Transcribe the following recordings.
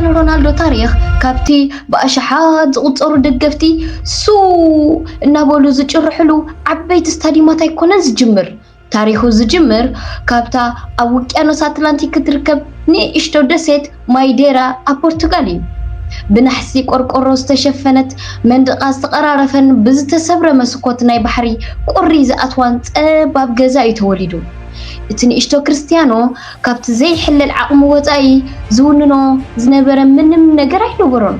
ሮናልዶ ታሪኽ ካብቲ ብኣሽሓት ዝቑጸሩ ደገፍቲ ሱ እናበሉ ዝጭርሕሉ ዓበይቲ ስታዲማት ኣይኮነን ዝጅምር። ታሪኹ ዝጅምር ካብታ ኣብ ውቅያኖስ ኣትላንቲክ እትርከብ ንእሽቶ ደሴት ማይዴራ ኣብ ፖርቱጋል እዩ። ብናሕሲ ቆርቆሮ ዝተሸፈነት መንደቓ ዝተቐራረፈን ብዝተሰብረ መስኮት ናይ ባሕሪ ቁሪ ዝኣትዋን ጸባብ ገዛ እዩ ተወሊዱ። እቲ ንእሽቶ ክርስትያኖ ካብቲ ዘይሕለል ዓቕሙ ወጻኢ ዝውንኖ ዝነበረ ምንም ነገር ኣይነበሮን።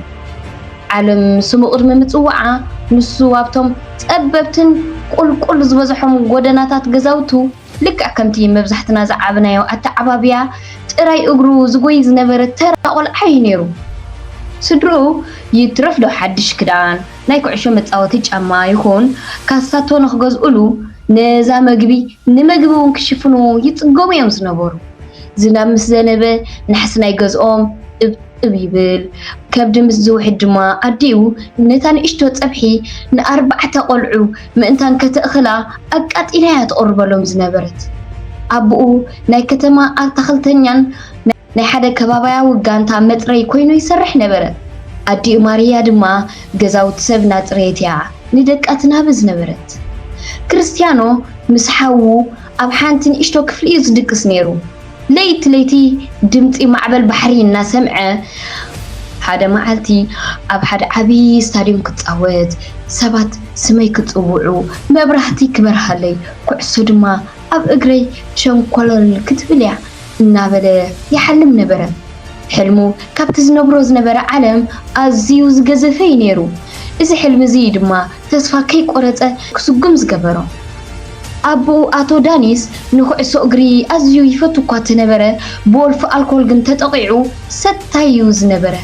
ዓለም ስሙ ቅድሚ ምጽዋዓ ንሱ ኣብቶም ጸበብትን ቁልቁል ዝበዝሖም ጎደናታት ገዛውቱ ልክዕ ከምቲ መብዛሕትና ዝዓበናዮ ኣተዓባብያ ጥራይ እግሩ ዝጎይ ዝነበረ ተራ ቆልዓ እዩ ነይሩ። ስድርኡ ይትረፍ ዶ ሓድሽ ክዳን፣ ናይ ኩዕሾ መጻወቲ ጫማ ይኹን ካሳቶ ንክገዝኡሉ ነዛ መግቢ ንመግቢ እውን ክሽፍኑ ይጽገሙ እዮም ዝነበሩ። ዝናብ ምስ ዘነበ ናሕሲ ናይ ገዝኦም እብ እብ ይብል። ከብዲ ምስ ዝውሕድ ድማ ኣዲኡ ነታ ንእሽቶ ጸብሒ ንኣርባዕተ ቆልዑ ምእንታን ከተእኽላ ኣቃጢላ እያ ትቕርበሎም ዝነበረት። ኣቦኡ ናይ ከተማ ኣታኽልተኛን ናይ ሓደ ከባባያዊ ጋንታ መጽረይ ኮይኑ ይሰርሕ ነበረ። ኣዲኡ ማርያ ድማ ገዛውቲ ሰብ እናጽረየት እያ ንደቃ ትናበ ዝነበረት። ክርስትያኖ ምስ ሓዉ ኣብ ሓንቲ ንእሽቶ ክፍሊ እዩ ዝድቅስ ነይሩ። ለይቲ ለይቲ ድምጺ ማዕበል ባሕሪ እናሰምዐ፣ ሓደ መዓልቲ ኣብ ሓደ ዓቢ ስታድዮም ክጻወት፣ ሰባት ስመይ ክጽውዑ፣ መብራህቲ ክበርሃለይ፣ ኩዕሶ ድማ ኣብ እግረይ ሸንኮለል ክትብል እያ እናበለ ይሓልም ነበረ። ሕልሙ ካብቲ ዝነብሮ ዝነበረ ዓለም ኣዝዩ ዝገዘፈ እዩ ነይሩ። እዚ ሕልሚ እዚ እዩ ድማ ተስፋ ከይቆረጸ ክስጉም ዝገበሮ። ኣቦኡ ኣቶ ዳኒስ ንኩዕሶ እግሪ ኣዝዩ ይፈቱ እኳ እንተነበረ፣ ብወልፊ ኣልኮል ግን ተጠቒዑ ሰታይ እዩ ዝነበረ።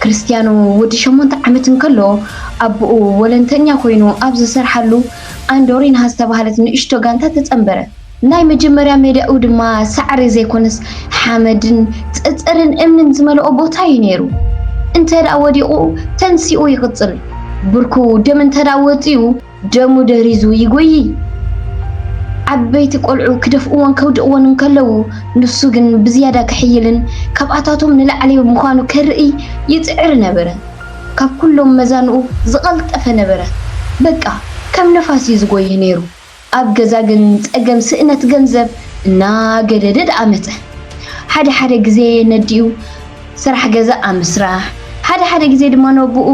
ክርስትያኖ ወዲ ሸሞንተ ዓመት እንከሎ፣ ኣቦኡ ወለንተኛ ኮይኑ ኣብ ዝሰርሓሉ ኣንዶሪና ዝተባህለት ንእሽቶ ጋንታ ተጸንበረ። ናይ መጀመርያ ሜዳኡ ድማ ሳዕሪ ዘይኮነስ ሓመድን ጸጸርን እምንን ዝመልኦ ቦታ እዩ ነይሩ። እንተ ደኣ ወዲቑ ተንሲኡ ይቕጽል። ብርኩ ደም እንተ ደኣ ወጺኡ ደሙ ደሪዙ ይጎዪ። ዓበይቲ ቆልዑ ክደፍእዎን ከውድቕዎን እንከለዉ፣ ንሱ ግን ብዝያዳ ክሕይልን ካብኣታቶም ንላዕሊ ምዃኑ ከርኢ ይጽዕር ነበረ። ካብ ኩሎም መዛንኡ ዝቐልጠፈ ነበረ። በቃ ከም ነፋስ እዩ ዝጎይህ ነይሩ። ኣብ ገዛ ግን ጸገም ስእነት ገንዘብ እናገደደ ደኣ መጸ። ሓደ ሓደ ግዜ ነዲኡ ስራሕ ገዛ ኣብ ምስራሕ፣ ሓደ ሓደ ግዜ ድማ ነቦኡ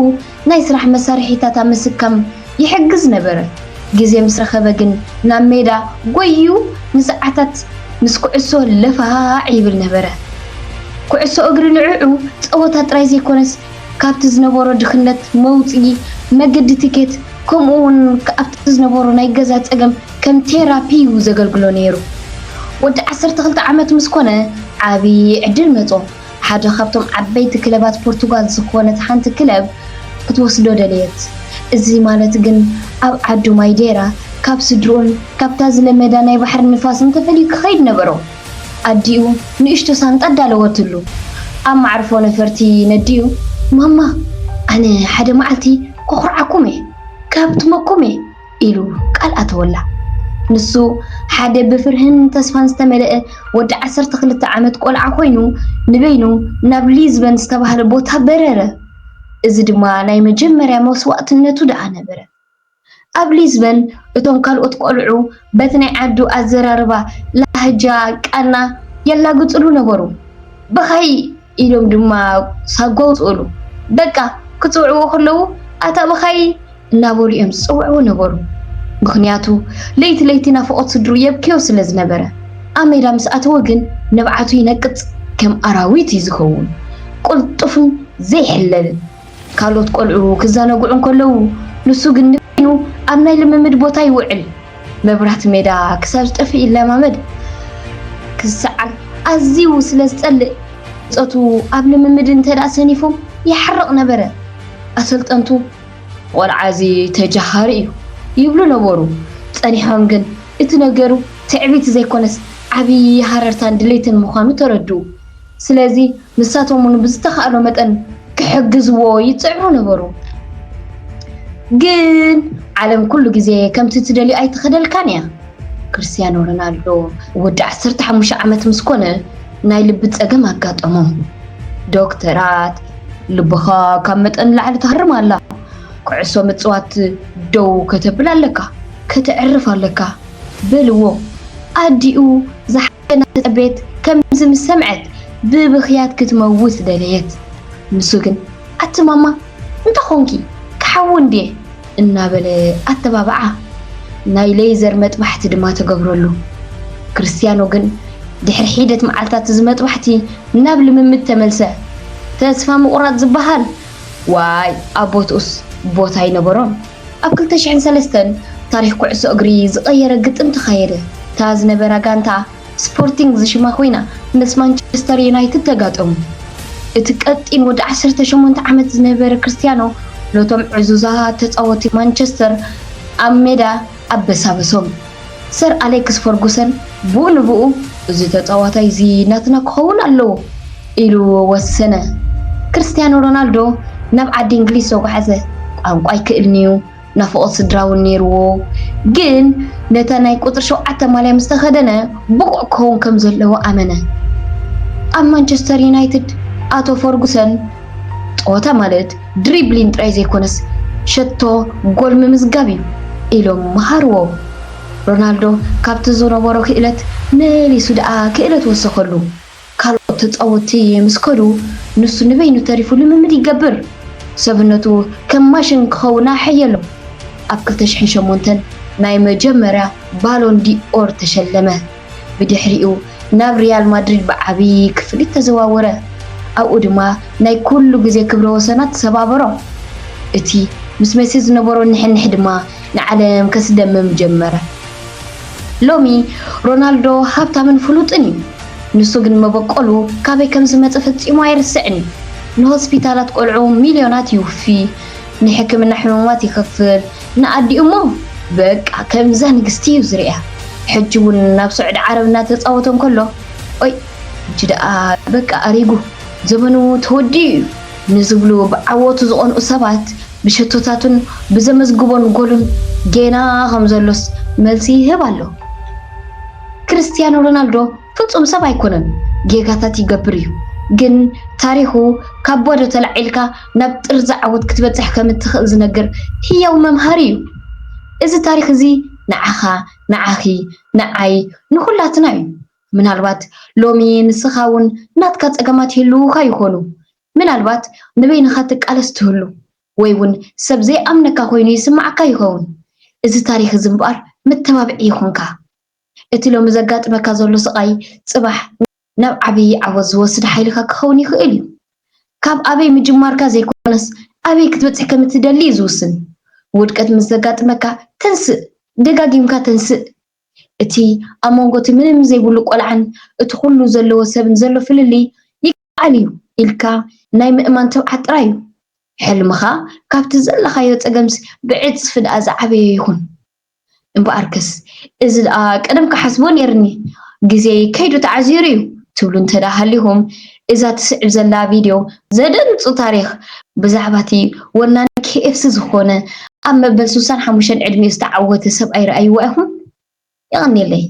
ናይ ስራሕ መሳርሒታት ኣብ ምስካም ይሕግዝ ነበረ። ግዜ ምስ ረኸበ ግን ናብ ሜዳ ጎይዩ ንሰዓታት ምስ ኩዕሶ ለፋዕ ይብል ነበረ። ኩዕሶ እግሪ ንዕዑ ጸወታ ጥራይ ዘይኮነስ ካብቲ ዝነበሮ ድኽነት መውጽኢ መገዲ ቲኬት ከምኡ እውን ኣብቲ ዝነበሮ ናይ ገዛ ጸገም ከም ቴራፒ እዩ ዘገልግሎ ነይሩ። ወዲ ዓሰርተ ክልተ ዓመት ምስ ኮነ ዓቢ ዕድል መጾ። ሓደ ካብቶም ዓበይቲ ክለባት ፖርቱጋል ዝኾነት ሓንቲ ክለብ ክትወስዶ ደለየት። እዚ ማለት ግን ኣብ ዓዱ ማይዴራ ካብ ስድርኡን ካብታ ዝለመዳ ናይ ባሕሪ ንፋስን ተፈልዩ ክኸይድ ነበሮ። ኣዲኡ ንእሽቶ ሳንጣ ኣዳለወትሉ። ኣብ መዓርፎ ነፈርቲ ነዲኡ፣ ማማ፣ ኣነ ሓደ መዓልቲ ከኹርዓኩም እየ፣ ከሀብትመኩም እየ ኢሉ ቃል ኣተወላ። ንሱ ሓደ ብፍርህን ተስፋን ዝተመልአ ወዲ ዓሰርተ ክልተ ዓመት ቆልዓ ኮይኑ ንበይኑ ናብ ሊዝበን ዝተባህለ ቦታ በረረ። እዚ ድማ ናይ መጀመርያ መስዋእትነቱ ደኣ ነበረ። ኣብ ሊዝበን እቶም ካልኦት ቆልዑ በቲ ናይ ዓዱ ኣዘራርባ ላህጃ ቃና የላግጽሉ ነበሩ። ብኻይ ኢሎም ድማ ሳጓ ኣውጽኡሉ። በቃ ክጽውዕዎ ከለዉ ኣታ ብኻይ እናበሉ እዮም ዝጽውዕዎ ነበሩ። ምኽንያቱ ለይቲ ለይቲ ናፍቖት ስድሩ የብክዮ ስለ ዝነበረ። ኣብ ሜዳ ምስ ኣተወ ግን ንብዓቱ ይነቅጽ፣ ከም ኣራዊት እዩ ዝኸውን። ቅልጡፍን ዘይሕለልን። ካልኦት ቆልዑ ክዘናግዑ እንከለዉ ንሱ ግን ንበይኑ ኣብ ናይ ልምምድ ቦታ ይውዕል። መብራህቲ ሜዳ ክሳብ ዝጠፍእ ይለማመድ። ክሰዓር ኣዝዩ ስለ ዝጸልእ ጾቱ ኣብ ልምምድ እንተ ደኣ ሰኒፎም ይሓርቕ ነበረ። ኣሰልጠንቱ ቆልዓ እዚ ተጃሃሪ እዩ ይብሉ ነበሩ። ጸኒሖም ግን እቲ ነገሩ ትዕቢት ዘይኮነስ ዓቢ ሃረርታን ድሌትን ምዃኑ ተረድኡ። ስለዚ ንሳቶም እውን ብዝተኻእሎ መጠን ክሕግዝዎ ይጽዕሩ ነበሩ። ግን ዓለም ኩሉ ግዜ ከምቲ ትደልዮ ኣይትኸደልካን እያ። ክርስትያኖ ሮናልዶ ወዲ ዓሰርተ ሓሙሽተ ዓመት ምስ ኮነ ናይ ልቢ ጸገም ኣጋጠሞ። ዶክተራት፣ ልብኻ ካብ መጠን ንላዕሊ ትሃርም ኣላ። ኩዕሶ ምጽዋት ደው ከተብል ኣለካ፣ ከተዕርፍ ኣለካ። በልዎ፣ ኣዲኡ ዝሓዘና ተጸበየት ከምዚ ምስ ሰምዐት ብብኽያት ክትመውት ደለየት። ንሱ ግን፣ ኣቲ ማማ፣ እንታይ ኾንኪ? ክሓዊ እንድየ? እናበለ ኣተባብዓ። ናይ ሌዘር መጥባሕቲ ድማ ተገብረሉ። ክርስትያኖ ግን ድሕሪ ሒደት መዓልታት እዚ መጥባሕቲ ናብ ልምምድ ተመልሰ። ተስፋ ምቑራጽ ዝበሃል ዋይ ኣብ ቦትኡስ ቦታ ኣይነበሮን። ኣብ ክልተ ሽሕን ሰለስተን ታሪኽ ኩዕሶ እግሪ ዝቐየረ ግጥም ተኻየደ። እታ ዝነበራ ጋንታ ስፖርቲንግ ዝሽማ ኮይና ምስ ማንቸስተር ዩናይትድ ተጋጠሙ። እቲ ቀጢን ወዲ ዓሰርተ ሸሞንተ ዓመት ዝነበረ ክርስትያኖ ነቶም ዕዙዛት ተጻወቲ ማንቸስተር ኣብ ሜዳ ኣበሳበሶም። ሰር ኣሌክስ ፈርጉሰን ብኡ ንብኡ እዚ ተጻዋታይ እዚ ናትና ክኸውን ኣለዎ ኢሉ ወሰነ። ክርስትያኖ ሮናልዶ ናብ ዓዲ እንግሊዝ ተጓዕዘ። ቋንቋ ኣይክእልን'ዩ፣ ናፍቖት ስድራ እውን ነይርዎ። ግን ነታ ናይ ቁጽሪ ሸውዓተ ማልያ ምስ ተኸደነ ብቑዕ ክኸውን ከም ዘለዎ ኣመነ። ኣብ ማንቸስተር ዩናይትድ ኣቶ ፈርጉሰን ጸወታ ማለት ድሪብሊን ጥራይ ዘይኮነስ ሸቶ ጎል ምምዝጋብ እዩ ኢሎም መሃርዎ። ሮናልዶ ካብቲ ዝነበሮ ክእለት መሊሱ ደኣ ክእለት ወሰኸሉ። ካልኦት ተጻወትቲ ምስ ከዱ ንሱ ንበይኑ ተሪፉ ልምምድ ይገብር። ሰብነቱ ከም ማሽን ክኸውን ኣሐየሎ። ኣብ ክልተ ሽሕን ሸሞንተን ናይ መጀመርያ ባሎን ዲኦር ተሸለመ። ብድሕሪኡ ናብ ሪያል ማድሪድ ብዓቢ ክፍሊት ተዘዋወረ። ኣብኡ ድማ ናይ ኩሉ ግዜ ክብረ ወሰናት ተሰባበሮ። እቲ ምስ ሜሲ ዝነበሮ ንሕንሕ ድማ ንዓለም ከስደምም ጀመረ። ሎሚ ሮናልዶ ሃብታምን ፍሉጥን እዩ። ንሱ ግን መበቆሉ ካበይ ከም ዝመጸ ፈጺሙ ኣይርስዕን እዩ። ንሆስፒታላት ቆልዑ ሚልዮናት ይውፊ፣ ንሕክምና ሕሙማት ይኸፍል፣ ንኣዲኡ እሞ በቃ ከምዛ ንግስቲ እዩ ዝርእያ። ሕጂ እውን ናብ ስዑዲ ዓረብ እናተጻወተ እንከሎ፣ ኦይ፣ ሕጂ ደኣ በቃ ኣሪጉ፣ ዘመኑ ተወዲኡ እዩ ንዝብሉ ብዓወቱ ዝቐንኡ ሰባት ብሸቶታቱን ብዘመዝግቦን ጎሉን ጌና ከም ዘሎስ መልሲ ይህብ ኣሎ። ክርስትያኖ ሮናልዶ ፍጹም ሰብ ኣይኮነን፣ ጌጋታት ይገብር እዩ። ግን ታሪኹ ካብ ባዶ ተላዒልካ ናብ ጥርዚ ዓወት ክትበጽሕ ከም እትኽእል ዝነግር ህያው መምሃሪ እዩ። እዚ ታሪኽ እዚ ንዓኻ፣ ንዓኺ፣ ንዓይ፣ ንኹላትና እዩ። ምናልባት ሎሚ ንስኻ እውን ናትካ ጸገማት ይህልዉኻ ይኾኑ። ምናልባት ንበይንኻ ትቃለስ ትህሉ፣ ወይ እውን ሰብ ዘይኣምነካ ኮይኑ ይስምዓካ ይኸውን። እዚ ታሪኽ እዚ እምበኣር መተባብዒ ይኹንካ። እቲ ሎሚ ዘጋጥመካ ዘሎ ስቓይ ጽባሕ ናብ ዓብዪ ዓወት ዝወስድ ሓይልኻ ክኸውን ይኽእል እዩ። ካብ ኣበይ ምጅማርካ ዘይኮነስ ኣበይ ክትበጽሕ ከም እትደሊ እዩ ዝውስን። ውድቀት ምስ ዘጋጥመካ ተንስእ፣ ደጋጊምካ ተንስእ። እቲ ኣብ መንጎ እቲ ምንም ዘይብሉ ቆልዓን እቲ ኩሉ ዘለዎ ሰብን ዘሎ ፍልልይ ይከኣል እዩ ኢልካ ናይ ምእማን ትብዓት ጥራይ እዩ። ሕልምኻ ካብቲ ዘለኻዮ ጸገምስ ብዕጽፊ ደኣ ዝዓበየ ይኹን። እምበኣርከስ እዚ ደኣ ቀደም ክሓስቦ ነይርኒ፣ ግዜይ ከይዱ ተዓዚሩ እዩ ትብሉ እንተ ደኣ ሃሊኹም፣ እዛ ትስዕብ ዘላ ቪድዮ ዘደንጹ ታሪኽ ብዛዕባ እቲ ወናኒ ኬኤፍሲ ዝኾነ ኣብ መበል ስሳን ሓሙሽተን ዕድሚኡ ዝተዓወተ ሰብኣይ ረኣይዋ ኢኹም። የቐንየለይ።